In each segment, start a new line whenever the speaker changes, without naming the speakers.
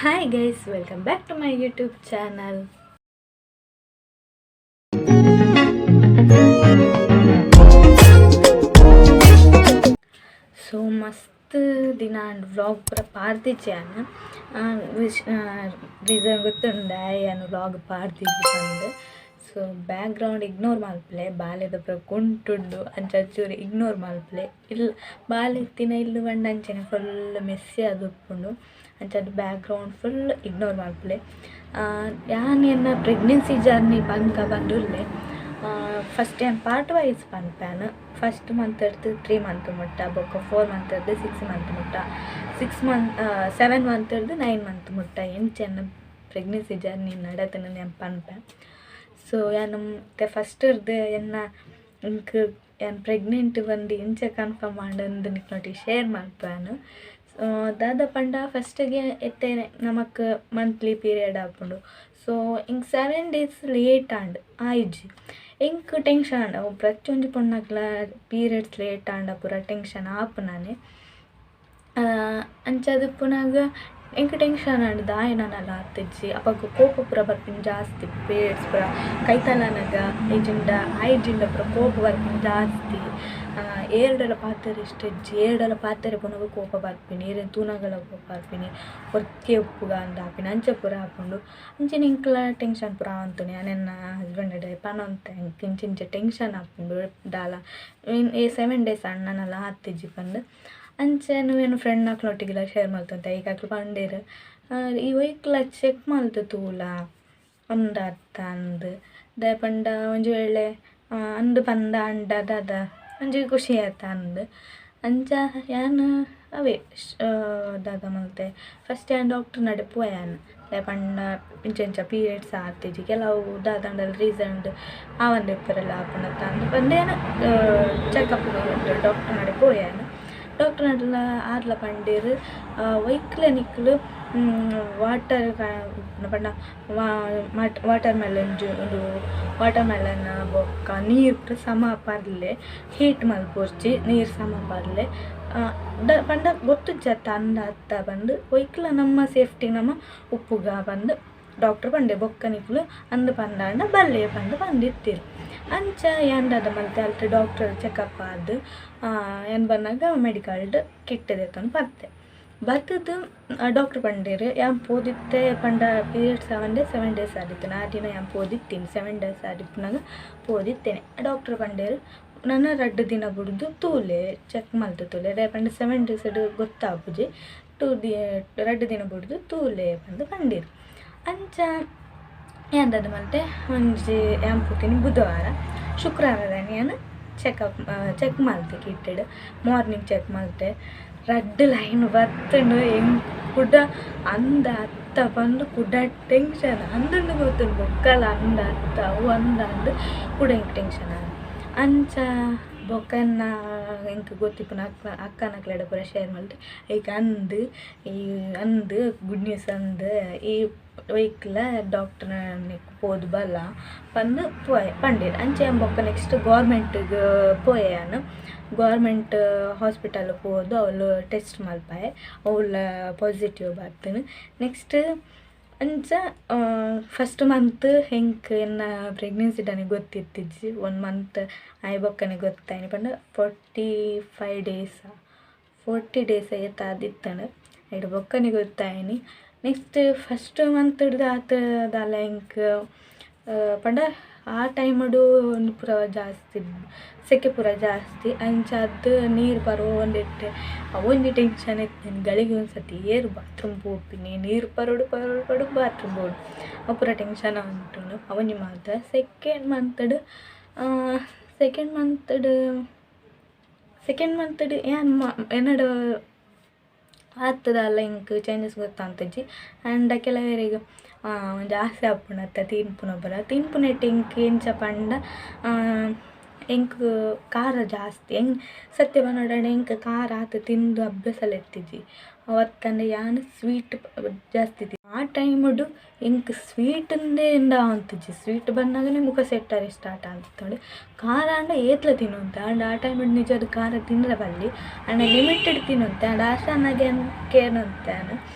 Hi guys, welcome back to my YouTube channel. So ಮಸ್ತ್ ದಿನ ಆಂಡ್ vlog ಪೂರ ಪಾಡ್ದಿಜ್ಜಿ ಯಾನ್. ರೀಸನ್ ಗೊತ್ತುಂಡ ಯಾನ್ ವ್ಲಾಗ್ ಪಾಡ್ದಿಜ್ಜಿ ಪಂದ್. ಸೊ ಬ್ಯಾಕ್ಗ್ರೌಂಡ್ ಇಗ್ನೋರ್ ಮಲ್ಪುಲೆ, ಬಾಲೆದ ಪೂರ ಕುಂಟುಂಡು, ಅಂಚ ಚೂರು ಇಗ್ನೋರ್ ಮಲ್ಪುಲೆ. ಇಲ್ಲ್ ಬಾಲೆ ಇತ್ತಿನ ಇಲ್ಲ್ ಪಂಡ ಅಂಚನೆ ಫುಲ್ ಮೆಸ್ಸಿ ಆದ್ ಉಪ್ಪುಂಡು. ಅಂಚಾದ್ ಬ್ಯಾಕ್ಗ್ರೌಂಡ್ ಫುಲ್ ಇಗ್ನೋರ್ ಮಲ್ಪುಲೆ. ಯಾನ್ ಎನ್ನ ಪ್ರೆಗ್ನೆನ್ಸಿ ಜರ್ನಿ ಪನ್ಕ ಪಂದುಲ್ಲೆ. ಫಸ್ಟ್ ಯಾನ್ ಪಾರ್ಟ್ ವೈಸ್ ಪನ್ಪೆನ್. ಫಸ್ಟ್ ಮಂತ್ ಡ್ದ್ 3 ಮಂತ್ ಮುಟ್ಟ, ಬೊಕ್ಕ 4 ಮಂತ್ ಡ್ದ್ 6 ಮಂತ್ ಮುಟ್ಟ, 6 ಮಂತ್ 7 ಮಂತ್ ಡ್ದ್ 9 ಮಂತ್ ಮುಟ್ಟ ಎಂಚ ಎನ್ನ ಪ್ರೆಗ್ನೆನ್ಸಿ ಜರ್ನಿ ನಡತ್ಂಡ್ ಯಾನ್ ಪನ್ಪೆ. ಸೊ ಯಾನ್ ಫಸ್ಟ್ ಡ್ದ್ ಎನ್ನ ಎಂಕ್ ಯಾನ್ ಪ್ರೆಗ್ನೆಂಟ್ ಪಂದ್ ಎಂಚ ಕನ್ಫರ್ಮ್ ಆಂಡ್ ನಿಕ್ಲೆನೊಟ್ಟಿಗೆ ಶೇರ್ ಮಲ್ಪುವೆನ್. ದಾದ ಪಂಡ ಫಸ್ಟ್ಗೆ ಇತ್ತೆ ನಮಕ್ ಮಂತ್ಲಿ ಪೀರಿಯಡ್ ಆಪುಂಡು. ಸೊ ಎಂಕ್ 7 ಡೇಸ್ ಲೇಟ್ ಆಂಡ್, ಆಯಿಜಿ. ಎಂಕ್ ಟೆನ್ಷನ್ ಆಂಡ್. ಅವು ಪ್ರತಿಯೊಂಜಿ ಪೊಣ್ಣಗ್ಲ ಪೀರಿಯಡ್ಸ್ ಲೇಟ್ ಆಂಡ ಪೂರ ಟೆನ್ಷನ್ ಆಪುನಾನೆ. ಅಂಚಾದ್ ಇಪ್ಪುನಗ ಎಂಕ್ ಟೆನ್ಷನ್ ಆಂಡ್, ದಾಯೆ ನನಲ ಆತಿಜ್ಜಿ. ಅಪಗ ಕೋಪ ಪೂರ ಬರ್ಪಿನ ಜಾಸ್ತಿ, ಪೀರಿಯಡ್ಸ್ ಪೂರ ಕೈತಲನಗ ಇಜ್ಜಿಂಡ ಆಯಿಜಿಂಡ ಪೂರ ಕೋಪ ಬರ್ಪಿನ ಜಾಸ್ತಿ. ಏರ್ಡಲ ಪಾತೆರ ಇಷ್ಟ ಇಜ್ಜಿ, ಏರ್ಡಲ ಪಾತೆರ ಪೋನಗ ಕೋಪ ಬರ್ಪಿನಿ, ಏರೆನ್ ತೂನಗಲ ಕೋಪ ಬರ್ಪಿನಿ, ಒರ್ತಿ ಉಪ್ಪುಗ ಅಂದ್ ಆಪಿನಿ, ಅಂಚ ಪೂರ ಆಪುಂಡು. ಅಂಚನೆ ಎಂಕ್ಲ ಟೆನ್ಷನ್ ಪೂರ ಆವೊಂತುಂಡು. ಯಾನ್ ಎನ್ನ ಹಸ್ಬೆಂಡ್ ಪನೊಂತೆ, ಎಂಕ್ ಇಂಚ ಇಂಚ ಟೆನ್ಷನ್ ಆಪುಂಡು, ದಾಲ 7 ಡೇಸ್ ಆಂಡ್ ನನಲ ಆತಿಜ್ಜಿ ಪಂದ್. ಅಂಚ ಎನ್ನ ಫ್ರೆಂಡ್ ನಕ್ಲೊಟ್ಟಿಗೆಲ ಶೇರ್ ಮಲ್ತೊಂತೆ. ಐಕ್ ಅಕ್ಲು ಪಂಡೆರ್, ಈ ಒಯ್ಕ್ಲ ಚೆಕ್ ಮಲ್ತ್ ತೂಲ ಉಂಡತ್ತ ಅಂದ್. ದಾಯೆ ಪಂಡ ಒಂಜಿ ವೇಳೆ ಅಂದ್ ಪಂದ ಆಂಡ ದಾದ ಒಂಜಿ ಖುಷಿ ಆತ ಅಂದ್. ಅಂಚ ಯಾನ್ ಅವೇ ದಾದ ಮಲ್ತೆ, ಫಸ್ಟ್ ಯಾನ್ ಡಾಕ್ಟರ್ ನಡೆ ಪೋಯೆ. ದಾಯೆ ಪಂಡ ಇಂಚ ಇಂಚ ಪೀರಿಯಡ್ಸ್ ಆತಿಜಿ, ಕೆಲವು ದಾದಾಂಡಲ ರೀಸನ್ ಆವಂದೆ ಇಪ್ಪರೆಲ ಆಪುಂಡತ್ತ ಅಂದ್ ಪಂದ್ ಯಾನ್ ಚೆಕಪ್ ಡಾಕ್ಟರ್ ನಡೆ ಪೋಯೆ. ಡಾಕ್ಟರ್ ನಡಲ ಆರ್ಲ ಪಂಡೆರ್, ಒಯ್ಕ್ಲ ನಿಕ್ಲು ವಾಟರ್ ಪಂಡ ವಾಟರ್ ಮೆಲನ್ ಉಂದು ವಾಟರ್ ಮೆಲನ್ ಬೊಕ್ಕ ನೀರು ಪೂರ ಸಮ ಪರ್ಲೆ, ಹೀಟ್ ಮಲ್ಪೊರ್ಚಿ, ನೀರು ಸಮ ಪರ್ಲೆ. ಪಂಡ ಗೊತ್ತುಜ್ಜತ್ತ ಅಂದ ಅತ್ತ ಪಂದ್, ಒಯ್ಕ್ಲ ನಮ್ಮ ಸೇಫ್ಟಿ ನಮ್ಮ ಉಪ್ಪುಗ ಪಂದ್ ಡಾಕ್ಟರ್ ಪಂಡೆ. ಬೊಕ್ಕ ನಿಕ್ಲು ಅಂದ್ ಪಂದಾಂಡ ಬಲ್ಲೆ ಪಂದ್ ಪಂದಿತ್ತೆರ್. ಅಂಚ ಯಾನ್ ದಾದ ಮಲ್ತೆ, ಅಲ್ತ ಡಾಕ್ಟರ್ ಚೆಕಪ್ ಆದ್ ಯಾನ್ ಬನ್ನಗ ಮೆಡಿಕಲ್ಡ್ ಕಿಟ್ ದೆತ್ತೊಂದು ಬತ್ತೆ. ಬತ್ತುದು ಡಾಕ್ಟರ್ ಪಂಡೆರ್, ಯಾನ್ ಪೋದಿತ್ತೆ ಪಂಡ ಪೀರಿಯಡ್ಸ್ ಆವಂದೆ 7 ಡೇಸ್ ಆದಿತ್ತುಂಡು. ಆ ದಿನ ಯಾನ್ ಪೋದಿತ್ತೀನಿ, 7 ಡೇಸ್ ಆದಿಪ್ಪುನಗ ಪೋದಿತ್ತೇನೆ. ಡಾಕ್ಟರ್ ಪಂಡೆರ್, ನನ 2 ದಿನ ಬುಡ್ದು ತೂಲೆ, ಚೆಕ್ ಮಲ್ತ್ ತೂಲೆ, ದಾಯೆ ಪಂಡ 7 ಡೇಸ್ ಗೊತ್ತಾಪುಜಿ, 2 ದಿನ ಬುಡ್ದು ತೂಲೆ ಪಂದ್ ಪಂಡೆರ್. ಅಂಚ ಯಾನ್ ದಾದ ಮಲ್ತೆ, ಒಂಜಿ ಯಾನ್ ಪೋತಿನಿ ಬುಧವಾರ, ಶುಕ್ರವಾರದಾನಿ ಯಾನ್ ಚೆಕ್ ಮಲ್ತೆ ಕಿಟ್ಟೆಡ್. ಮಾರ್ನಿಂಗ್ ಚೆಕ್ ಮಲ್ತೆ, 2 ಲೈನ್ ಬತ್ತುಂಡು. ಎಂಕ್ ಕುಡ ಅಂದ ಅತ್ತ ಪಂದ್ ಕುಡ ಟೆನ್ಷನ್ ಅಂದುಂಡು ಗೊತ್ತುಂಡು, ಬೊಕ್ಕಲ ಅಂದ ಅತ್ತ ಅವು ಅಂದ ಅಂದ್ ಕುಡ ಎಂಕ್ ಟೆನ್ಷನ್ ಆಂಡ್. ಅಂಚ ಬೊಕ್ಕ ಎನ್ನ ಎಂಕ್ ಗೊತ್ತಿಪ್ಪುನ ಅಕ್ಕನಕ್ಲೆಡ ಪೂರ ಶೇರ್ ಮಲ್ತೆ. ಐಕ್ ಅಂದ್ ಈ ಅಂದ್ ಗುಡ್ ನ್ಯೂಸ್ ಅಂದ್, ಈ ಒಯ್ಕ್ಲ ಡಾಕ್ಟರ್ ಪೋದು ಬಲ್ಲ ಪಂದ್ ಪೋಯೆ ಪಂಡೆರ್. ಅಂಚ ಯಾನ್ ಬೊಕ್ಕ ನೆಕ್ಸ್ಟ್ ಗೌರ್ಮೆಂಟ್ಗ್ ಪೋಯೆ. ಯಾನ್ ಗೌರ್ಮೆಂಟ್ ಹಾಸ್ಪಿಟಲ್ ಪೋದು ಅವ್ಲು ಟೆಸ್ಟ್ ಮಲ್ಪಾಯೆ, ಅವ್ಲ ಪಾಸಿಟಿವ್ ಬತ್ತುಂಡು. ನೆಕ್ಸ್ಟ್ ಅಂಚ ಫಸ್ಟ್ ಮಂತ್ ಎಂಕ್ ಎನ್ನ ಪ್ರೆಗ್ನೆನ್ಸಿ ಡಾನಿ ಗೊತ್ತಿತ್ತಿಜ್ಜಿ. 1 ಮಂತ್ ಆಯಿ ಬೊಕ್ಕನೆ ಗೊತ್ತಾಯಿನಿ. ಪಂಡ 45 ಡೇಸ್ 40 ಡೇಸ್ ಏತ್ ಆದಿತ್ತಂಡು, ಐಟ್ ಬೊಕ್ಕನೆ ಗೊತ್ತಾಯಿನಿ. ನೆಕ್ಸ್ಟ್ ಫಸ್ಟ್ ಮಂತ್ ಡ್ದ್ ಆತ್ ದಾಲ ಎಂಕ್ ಪಂಡ ಆ ಟೈಮುಡು ಒಂದು ಪೂರ ಜಾಸ್ತಿ ಸೆಕೆ ಪೂರ ಜಾಸ್ತಿ, ಅಂಚಾದ್ ನೀರು ಪರೋಂದಿತ್ತೆ. ಅವೊಂಜಿ ಟೆನ್ಷನ್ ಇತ್ತಿನಿ, ಗಳಿಗೆ ಒಂದ್ಸತಿ ಏರ್ ಬಾತ್ರೂಮ್ ಪೋಪಿನಿ, ನೀರು ಪರೋಡು ಪರೋಡು ಪಡು ಬಾತ್ರೂಮ್ ಪೋಡು, ಅವು ಪೂರ ಟೆನ್ಷನ್ ಉಂಟುಂಡು. ಅವೊಂಜಿ ಮಾತ್ರ. ಸೆಕೆಂಡ್ ಮಂತ್ಡ್ ಯಾನ್ ಎನ್ನಡ ಆತದಾಲ ಎಂಕ್ ಚೇಂಜಸ್ ಗೊತ್ತಾಂತಿಜ್ಜಿ. ಆಂಡ ಕೆಲವೆರೆಗ್ ಒಂಜಿ ಆಸೆ ಆಪುಂಡತ್ತ ತಿನ್ಪುನ ಪೂರ. ತಿನ್ಪುನೆಟ್ ಎಂಕ್ ಎಂಚ ಪಂಡ ಎಂಕ್ ಖಾರ ಜಾಸ್ತಿ. ಎಂಕ್ ಸತ್ಯ ಪನೊಡಾಂಡ ಎಂಕ್ ಖಾರ ಆತ್ ತಿಂದು ಅಭ್ಯಾಸಲ ಇತ್ತಿಜಿ. ಅವತ್ತಂದೆ ಯಾನ್ ಸ್ವೀಟ್ ಜಾಸ್ತಿ ಆ ಟೈಮುಡು ಎಂಕ್ ಸ್ವೀಟ್ ಅಂದೇ ಎಂದ ಆವಂತಿಜ್ಜಿ. ಸ್ವೀಟ್ ಬನ್ನಗನೆ ಮುಖ ಸೆಟ್ಟರೆ ಸ್ಟಾರ್ಟ್ ಆಂತಿತ್ತುಂಡು. ಖಾರ ಆಂಡ ಏತ್ಲ ತಿನ್ನುವಂತೆ, ಆಂಡ ಆ ಟೈಮುಡು ನಿಜವಾದ ಖಾರ ತಿನ್ನರೆ ಬಲ್ಲಿ, ಆಂಡ ಲಿಮಿಟೆಡ್ ತಿನ್ನುವಂತೆ. ಆಂಡ ಆಶಾನಾಗೆ ಕೇನಂತೆ.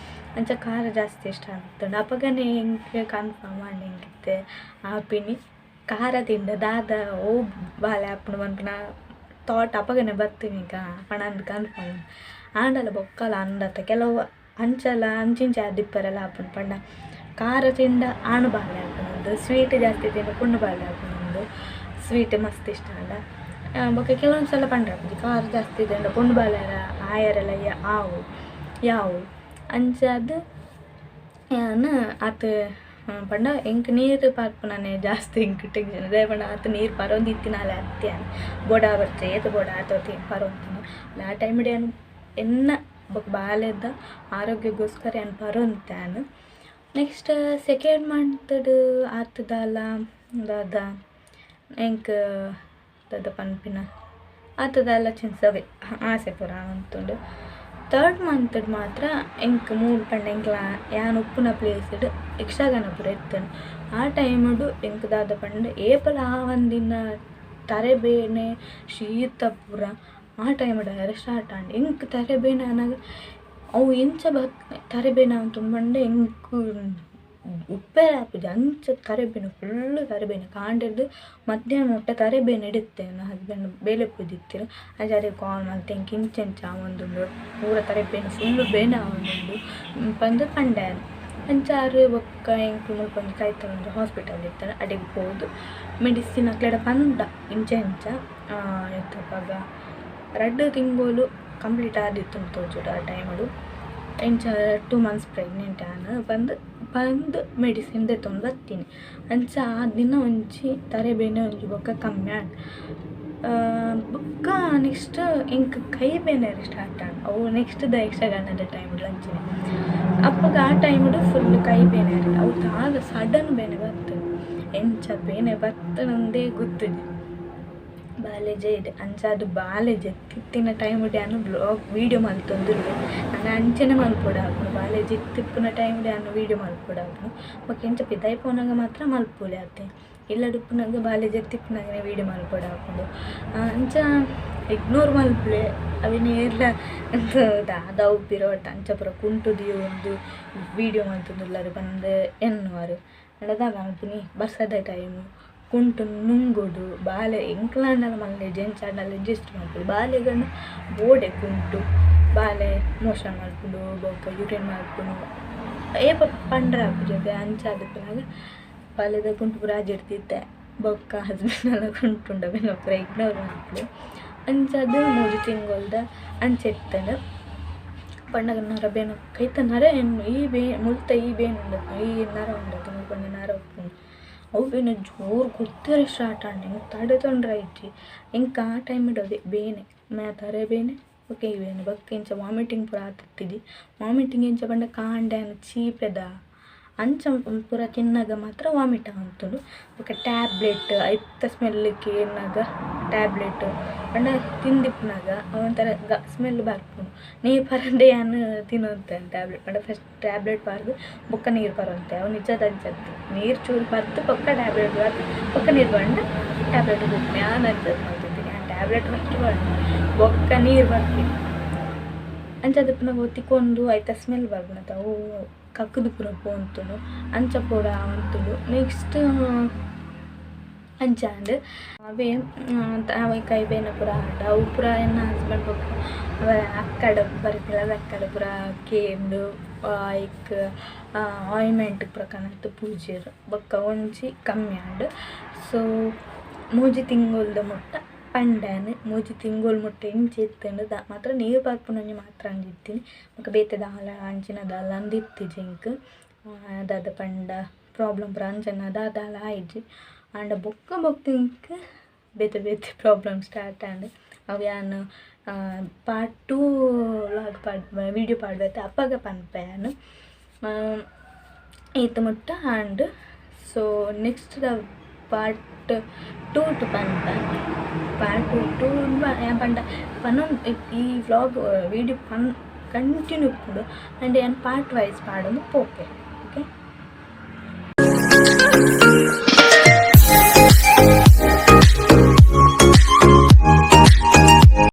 ಅಂಚ ಖಾರ ಜಾಸ್ತಿ ಇಷ್ಟ ಆತುಂಡು ಅಪಗನೆ ಎಂಕ್ ಕನ್ಫರ್ಮ್ ಆಂಡ್ ಎಂಕ್ ಇತ್ತೆ ಆಪಿನಿ ಖಾರ ತಿಂಡ ದಾದ ಓ ಬಾಲೆ ಆಪುಂಡು ಪನ್ಪಿನ ಥಾಟ್ ಅಪಗನೆ ಬತ್ತಿನಿಕ ಪಣಂದ್ ಕನ್ಫರ್ಮ್ ಆಂಡಲ ಬೊಕ್ಕಲ ಅಂದತ ಕೆಲವು ಅಂಚಲ ಅಂಚಿಂಚ ಆದಿಪ್ಪರೆಲ ಆಪುಂಡು ಪಂಡ ಖಾರ ತಿಂಡ ಆಣ್ ಬಾಲೆ ಆಪುಂಡು ಸ್ವೀಟ್ ಜಾಸ್ತಿ ತಿಂಡ ಪೊಣ್ಣು ಬಾಲೆ ಆಪುಂಡು ಸ್ವೀಟ್ ಮಸ್ತ್ ಇಷ್ಟ ಆಂಡ ಬೊಕ್ಕ ಕೆಲವೊಂದು ಸಲ ಪಂಡ್ರೆ ಖಾರ ಜಾಸ್ತಿ ತಿಂಡ ಪೊಣ್ಣು ಬಾಲೆರ ಆಯರೆಲ್ಲ ಆವು ಯಾವು ಅಂಚಾದ್ ಯಾನ್ ಆತ್ ಪಂಡ ಎಂಕ್ ನೀರು ಪರ್ಪುನನೆ ಜಾಸ್ತಿ ಎಂಕ್ ಟೆನ್ಷನ್ ದಾಯೆ ಪಂಡ ಆತ್ ನೀರು ಪರೊಂದಿತ್ತಿನಾಲೆ ಅತ್ತೆ ಯಾನ್ ಬೊಡ ಬರ್ಚೆ ಏತ್ ಬೊಡ ಆತ್ ಪರೊಂತಿನಿ ಆ ಟೈಮಿಡ್ ಯಾನ್ ಎನ್ನ ಬೊಕ್ಕ ಬಾಲೆದ ಆರೋಗ್ಯಗೋಸ್ಕರ ಯಾನ್ ಪರೊಂತೆ ಯಾನ್. ನೆಕ್ಸ್ಟ್ ಸೆಕೆಂಡ್ ಮಂತ್ಡ್ ಆತ್ ದಾಲ ದಾದ ಎಂಕ್ ದಾದ ಪನ್ಪಿನ ಆತ್ ದಾಲ ಚಿನ್ಸವೆ ಆಸೆ ಪೂರ ಆವೊಂತುಂಡು. ಥರ್ಡ್ ಮಂತ್ಡ್ ಮಾತ್ರ ಎಂಕ್ ಮೂಲು ಪಂಡ ಎಂಕ್ಲ ಯಾನ್ ಉಪ್ಪುನ ಪ್ಲೇಸ್ಡ್ ಯಕ್ಷಗಾನ ಪೂರ ಇತ್ತುಂಡು. ಆ ಟೈಮುಡು ಎಂಕ್ ದಾದ ಪಂಡ ಏಪಲ ಆವಂದಿನ ತರೆಬೇನೆ ಶೀತ ಪೂರ ಆ ಟೈಮುಡು ಆಯೆರೆ ಸ್ಟಾರ್ಟ್ ಆಂಡ್. ಎಂಕ್ ತರೆಬೇನೆ ಆನಗ ಅವು ಎಂಚ ಬತ್ ತರೆಬೇನೆ ಆವೊಂತುಂಡು ಪಂಡ ಎಂಕ್ ಉಪ್ಪೆರೆ ಆಪುಜಿ ಅಂಚ ತರೆಬೇನೆ ಫುಲ್ ತರೆಬೇನೆ ಕಾಂಡೆರ್ದ್ ಮಧ್ಯಾಹ್ನ ಮುಟ್ಟ ತರೆಬೇನೆ ಇತ್ತೆ. ಎನ್ನ ಹಸ್ಬೆಂಡ್ ಬೇಲೆ ಪೋದಿತ್ತೆರ್ ಅಂಚ ಅರೆಗ್ ಕಾಲ್ ಮಲ್ತೆ ಎಂಕ್ ಇಂಚ ಇಂಚ ಆವೊಂದುಂಡು ಪೂರ ತರೆಬೇನೆ ಫುಲ್ ಬೇನೆ ಆವೊಂದುಂಡು ಪಂದ್ ಪಂಡೆ ಯಾನ್. ಅಂಚ ಆರ್ ಬೊಕ್ಕ ಎಂಕ್ ಮುಲ್ಪ ಒಂಜಿ ಕೈತಲ್ ಒಂಜಿ ಹಾಸ್ಪಿಟಲ್ ಇತ್ತುಂಡು ಅಡೆಗ್ ಪೋದು ಮೆಡಿಸಿನ್ ಅಕ್ಲೆಡ ಪಂಡ ಇಂಚ ಇಂಚ ಇತ್ತಪಗ ರಡ್ಡ್ ತಿಂಗೊಲು ಕಂಪ್ಲೀಟ್ ಆದಿತ್ತುಂಡು ತೋಜುಡು ಆ ಟೈಮುಡು ಇಂಚ 2 ಮಂತ್ಸ್ ಪ್ರೆಗ್ನೆಂಟ್ ಆನ್ ಪಂದ್ ಪಂದ್ ಮೆಡಿಸಿನ್ ದೆತ್ತೊಂದು ಬತ್ತೀನಿ. ಅಂಚ ಆ ದಿನ ಒಂಜಿ ತರೆಬೇನೆ ಒಂಜಿ ಬೊಕ್ಕ ಕಮ್ಮಿ ಆಂಡ್. ಬೊಕ್ಕ ನೆಕ್ಸ್ಟ್ ಎಂಕ್ ಕೈ ಬೇನೆ ಸ್ಟಾರ್ಟ್ ಆಂಡ್. ಅವು ನೆಕ್ಸ್ಟ್ ದ ಯಕ್ಷಗಾನದ ಟೈಮುಡು ಅಂಚನೆ ಅಪ್ಪಗ ಆ ಟೈಮುಡು ಫುಲ್ ಕೈ ಬೇನೆ ಅವು ದಾದ ಸಡನ್ ಬೇನೆ ಬತ್ತುಂಡು ಎಂಚ ಬೇನೆ ಬತ್ತುಂಡೇ ಗೊತ್ತುಜಿ. ಬಾಲೆ ಜೈಡ್ ಅಂಚಾದ್ ಬಾಲೆ ಜೆತ್ತಿತ್ತಿನ ಟೈಮುಡು ಯಾನ್ ಬ್ಲಾಗ್ ವೀಡಿಯೋ ಮಲ್ತೊಂದುಲ್ಲೆ ನನ ಅಂಚನೆ ಮಲ್ಪೊಡಾಪುಂಡು. ಬಾಲೆ ಜೆತ್ತಿಪ್ಪುನ ಟೈಮುಡು ಯಾನ್ ವೀಡಿಯೋ ಮಲ್ಪೊಡಾಪುಂಡು. ಬೊಕ್ಕ ಎಂಚ ಪಿದಾಯಿ ಪೋನಗ ಮಾತ್ರ ಮಲ್ಪೊಲಿ ಆತೆ ಇಲ್ಲಡ್ ಉಪ್ಪುನಗ ಬಾಲೆ ಜೆತ್ತಿಪ್ಪುನಗನೆ ವೀಡಿಯೋ ಮಲ್ಪೊಡಾಪುಂಡು. ಅಂಚ ಇಗ್ನೋರ್ ಮಲ್ಪುಲೆ ಅವೆನ್ ಏರ್ಲ ದಾದ ಉಪ್ಪಿರೋಟ್ ಅಂಚ ಪೂರ ಕುಂಟು ದೀವೊಂದು ವೀಡಿಯೋ ಮಲ್ತೊಂದುಲ್ಲರ್ ಪಂದ್ ಎನ್ನುವರು. ಆಂಡ ದಾದ ಮಲ್ಪುನಿ ಬರ್ಸದ ಟೈಮು ಕುಂಟು ನುಂಗೊಡು ಬಾಲೆ ಎಂಕ್ಲಾಂಡಲ ಮಲ್ಲೆಜ್ ಎಂಚಾಂಡಲ ಅಡ್ಜಸ್ಟ್ ಮಲ್ಪೊಡು. ಬಾಲೆಗಂಡ ಬೋಡೆ ಕುಂಟು ಬಾಲೆ ಮೋಷನ್ ಮಲ್ಪುಂಡು ಬೊಕ್ಕ ಯೂರಿನ್ ಮಲ್ಪುಂಡು ಏಪ ಪಂಡ್ರೆ ಆಪುಜಿ ಅದೇ ಅಂಚಾದಿಪ್ಪುನಗ ಬಾಲೆದ ಕುಂಟು ಪೂರ ಆಜಿಡ್ದಿತ್ತೆ. ಬೊಕ್ಕ ಹಸ್ಬೆಂಡ್ ಕುಂಟುಂಡ ಅವೆನ್ ಪೂರ ಇಗ್ನೋರ್ ಮಲ್ಪುಲೆ. ಅಂಚಾದ್ 3 ತಿಂಗೊಲ್ದ ಅಂಚ ಇತ್ತುಂಡು. ಪಂಡಗ ನರ ಬೇನೆ ಕೈತ ನರ ಈ ಬೇ ಮುಲ್ತ ಈ ಬೇನೆ ಉಂಡತ್ತ ಈ ನರ ಉಂಡತ್ತ ಮುಲ್ಪ ಒಂಜಿ ನರ ಉಪ್ಪುಂಡು ಅವು ಬೇನೆ ಜೋರು ಗುತ್ತೆರೆ ಸ್ಟಾರ್ಟ್ ಆಂಡ್ ಎಂಕ್ ತಡೆತೊಂಡ್ರೆ ಆಯಿಜಿ. ಎಂಕ್ ಆ ಟೈಮಿಡ್ ಅವೆ ಬೇನೆ ಮೇ ತರೆ ಬೇನೆ ಬೊಕ್ಕ ಈ ಬೇನೆ ಬೊಕ್ಕ ಇಂಚ ವಾಮಿಟಿಂಗ್ ಪೂರ ಆತಿತ್ತಿಜಿ. ವಾಮಿಟಿಂಗ್ ಎಂಚ ಪಂಡ ಕಾಂಡೆ ಆನ್ ಚೀಪೆದ ಅಂಚ ಪೂರ ತಿನ್ನಗ ಮಾತ್ರ ವಾಮಿಟ್ ಆವೊಂತುಂಡು. ಬೊಕ್ಕ ಟ್ಯಾಬ್ಲೆಟ್ ಐತ ಸ್ಮೆಲ್ ಕೇನ್ನಗ ಟ್ಯಾಬ್ಲೆಟ್ ಪಂಡ ತಿಂದಿಪ್ಪುನಗ ಅವೊಂಥರ ಸ್ಮೆಲ್ ಬರ್ಪುಂಡು. ನೀರು ಪರಂದೆ ಯಾನ್ ತಿನ್ನೊಂತೆ ಟ್ಯಾಬ್ಲೆಟ್ ಪಂಡ ಫಸ್ಟ್ ಟ್ಯಾಬ್ಲೆಟ್ ಪರ್ದು ಬೊಕ್ಕ ನೀರು ಪರೊಂತೆ ಅವು ನಿಜದ ಅಂಚತ್ತ್ ನೀರು ಚೂರು ಪರ್ದು ಬೊಕ್ಕ ಟ್ಯಾಬ್ಲೆಟ್ ಪರ್ದು ಬೊಕ್ಕ ನೀರು ಪಂಡ ಟ್ಯಾಬ್ಲೆಟ್ ಕುಡ್ಪುನಿ. ಯಾನ್ ಅಂಚ ಮಲ್ತಿತ್ತೀನಿ ಯಾನ್ ಟ್ಯಾಬ್ಲೆಟ್ ಫಸ್ಟ್ ಪರ್ಪುನಿ ಬೊಕ್ಕ ನೀರು ಪರ್ಪಿನಿ. ಅಂಚಾದಿಪ್ಪುನಗ ತಿಕ್ಕೊಂದು ಐತ ಸ್ಮೆಲ್ ಬರ್ಪುಂಡತ ಅವು ಕಕ್ಕುದು ಪೂರ ಪೋಂತುಂಡು ಅಂಚ ಪೂರ ಆವೊಂತುಂಡು. ನೆಕ್ಸ್ಟ್ ಅಂಚ ಆಂಡ್ ಅವೇ ಅವೆ ಕೈ ಬೇನೆ ಪೂರ ಆಂಡ್ ಅವು ಪೂರ ಎನ್ನ ಹಸ್ಬೆಂಡ್ ಬೊಕ್ಕ ಅವರ ಅಕ್ಕಡ ಬರಿತಿಲ್ಲ ಅಕ್ಕಡ ಪೂರ ಕೇಂಡು ಐಕ್ ಆಯಿಂಟ್ಮೆಂಟ್ ಪೂರ ಕನತ್ ಪೂಜೆರ್ ಬೊಕ್ಕ ಒಂಜಿ ಕಮ್ಮಿ ಆಂಡ್. ಸೊ 3 ತಿಂಗೊಲ್ದ ಮುಟ್ಟ ಪಂಡಾನ್ 3 ತಿಂಗೊಲು ಮುಟ್ಟ ಎಂಚ ಇತ್ತುಂಡು ದ ಮಾತ್ರ ನೀರು ಪರ್ಪುನ ಒಂಜಿ ಮಾತ್ರ ಅಂಚಿತ್ತಿನಿ. ಬೊಕ್ಕ ಬೇತೆ ದಾಲ ಅಂಚಿನ ದಾಲ ಅಂದ್ ಇತ್ತಿಜಿ ಎಂಕ್ ದಾದ ಪಂಡ ಪ್ರಾಬ್ಲಮ್ ಪೂರ ಅಂಚನ ದಾದಾಲ ಆಯಿಜಿ. ಆಂಡ ಬೊಕ್ಕ ಬೊಕ್ಕ ಎಂಕ್ ಬೇತೆ ಬೇತೆ ಪ್ರಾಬ್ಲಮ್ ಸ್ಟಾರ್ಟ್ ಆಂಡ್. ಅವು ಯಾನ್ ಪಾರ್ಟ್ 2 ವ್ಲಾಗ್ ಪಾಡ್ ವೀಡಿಯೋ ಪಾಡ್ವೆತೆ ಅಪಗ ಪನ್ಪೆ ಯಾನ್ ಈತ್ ಮುಟ್ಟ and. So next the part 2 to ಪನ್ಪೆ. ಪಾರ್ಟ್ 2 ಯಾನ್ ಪಂಡ ಪನೊಂದು ಈ ವ್ಲಾಗ್ ವೀಡಿಯೋ ಪನ್ ಕಂಟಿನ್ಯೂ ಉಪ್ಪುಂಡು ಆಂಡ್ ಯಾನ್ ಪಾರ್ಟ್ ವೈಸ್ ಪಾಡೊಂದು ಪೋಪೆ.